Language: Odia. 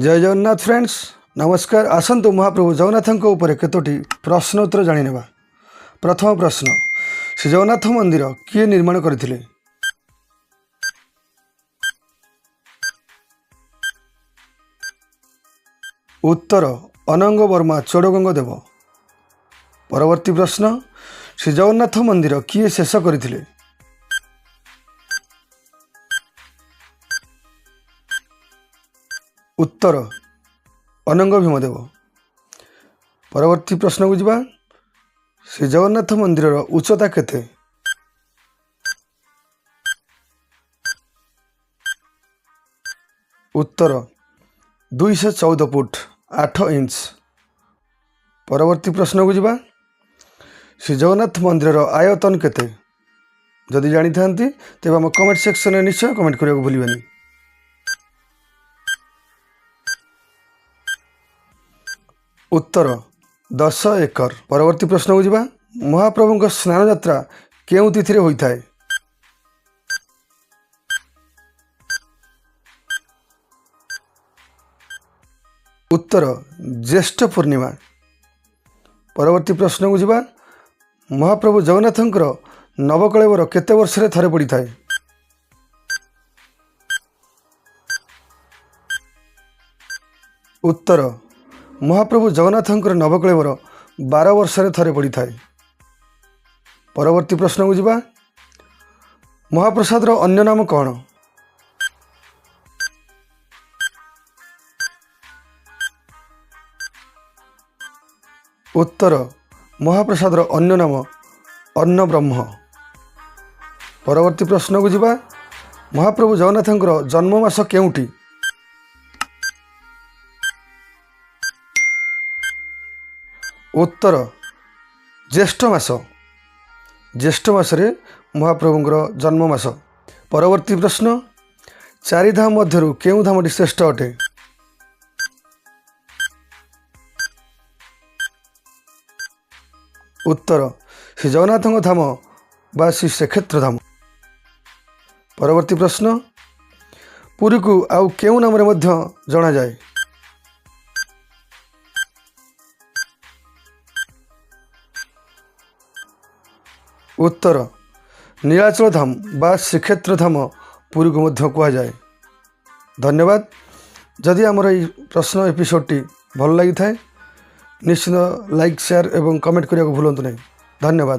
ଜୟ ଜଗନ୍ନାଥ ଫ୍ରେଣ୍ଡସ୍, ନମସ୍କାର। ଆସନ୍ତୁ ମହାପ୍ରଭୁ ଜଗନ୍ନାଥଙ୍କ ଉପରେ କେତୋଟି ପ୍ରଶ୍ନ ଉତ୍ତର ଜାଣିନେବା। ପ୍ରଥମ ପ୍ରଶ୍ନ, ଶ୍ରୀ ଜଗନ୍ନାଥ ମନ୍ଦିର କିଏ ନିର୍ମାଣ କରିଥିଲେ? ଉତ୍ତର, ଅନଙ୍ଗ ବର୍ମା ଚୋଡ଼ଗଙ୍ଗ ଦେବ। ପରବର୍ତ୍ତୀ ପ୍ରଶ୍ନ, ଶ୍ରୀ ଜଗନ୍ନାଥ ମନ୍ଦିର କିଏ ଶେଷ କରିଥିଲେ? ଉତ୍ତର, ଅନଙ୍ଗ ଭୀମଦେବ। ପରବର୍ତ୍ତୀ ପ୍ରଶ୍ନକୁ ଯିବା। ଶ୍ରୀ ଜଗନ୍ନାଥ ମନ୍ଦିରର ଉଚ୍ଚତା କେତେ? ଉତ୍ତର, 214 ଫୁଟ 8 ଇଞ୍ଚ। ପରବର୍ତ୍ତୀ ପ୍ରଶ୍ନକୁ ଯିବା। ଶ୍ରୀ ଜଗନ୍ନାଥ ମନ୍ଦିରର ଆୟତନ କେତେ? ଯଦି ଜାଣିଥାନ୍ତି, ତେବେ ଆମ କମେଣ୍ଟ ସେକ୍ସନରେ ନିଶ୍ଚୟ କମେଣ୍ଟ କରିବାକୁ ଭୁଲିବେନି। ଉତ୍ତର, 10 ଏକର। ପରବର୍ତ୍ତୀ ପ୍ରଶ୍ନକୁ ଯିବା। ମହାପ୍ରଭୁଙ୍କ ସ୍ନାନ ଯାତ୍ରା କେଉଁ ତିଥିରେ ହୋଇଥାଏ? ଉତ୍ତର, ଜ୍ୟେଷ୍ଠ ପୂର୍ଣ୍ଣିମା। ପରବର୍ତ୍ତୀ ପ୍ରଶ୍ନକୁ ଯିବା। ମହାପ୍ରଭୁ ଜଗନ୍ନାଥଙ୍କର ନବକଳେବର କେତେ ବର୍ଷରେ ଥରେ ପଡ଼ିଥାଏ? ଉତ୍ତର, ମହାପ୍ରଭୁ ଜଗନ୍ନାଥଙ୍କର ନବକଳେବର 12 ବର୍ଷରେ ଥରେ ପଡ଼ିଥାଏ। ପରବର୍ତ୍ତୀ ପ୍ରଶ୍ନକୁ ଯିବା। ମହାପ୍ରସାଦର ଅନ୍ୟ ନାମ କ'ଣ? ଉତ୍ତର, ମହାପ୍ରସାଦର ଅନ୍ୟ ନାମ ଅନ୍ନବ୍ରହ୍ମ। ପରବର୍ତ୍ତୀ ପ୍ରଶ୍ନକୁ ଯିବା। ମହାପ୍ରଭୁ ଜଗନ୍ନାଥଙ୍କର ଜନ୍ମ ମାସ କେଉଁଟି? ଉତ୍ତର, ଜ୍ୟେଷ୍ଠ ମାସ। ଜ୍ୟେଷ୍ଠ ମାସରେ ମହାପ୍ରଭୁଙ୍କର ଜନ୍ମ ମାସ। ପରବର୍ତ୍ତୀ ପ୍ରଶ୍ନ, ଚାରିଧାମ ମଧ୍ୟରୁ କେଉଁ ଧାମଟି ଶ୍ରେଷ୍ଠ ଅଟେ? ଉତ୍ତର, ଶ୍ରୀ ଜଗନ୍ନାଥଙ୍କ ଧାମ ବା ଶ୍ରୀ ଶ୍ରୀକ୍ଷେତ୍ର ଧାମ। ପରବର୍ତ୍ତୀ ପ୍ରଶ୍ନ, ପୁରୀକୁ ଆଉ କେଉଁ ନାମରେ ମଧ୍ୟ ଜଣାଯାଏ? ଉତ୍ତର, ନୀଳାଚଳ ଧାମ ବା ଶ୍ରୀକ୍ଷେତ୍ର ଧାମ ପୁରୀକୁ ମଧ୍ୟ କୁହାଯାଏ। ଧନ୍ୟବାଦ। ଯଦି ଆମର ଏହି ପ୍ରଶ୍ନ ଏପିସୋଡ଼ଟି ଭଲ ଲାଗିଥାଏ, ନିଶ୍ଚିତ ଲାଇକ୍, ସେୟାର ଏବଂ କମେଣ୍ଟ କରିବାକୁ ଭୁଲନ୍ତୁ ନାହିଁ। ଧନ୍ୟବାଦ।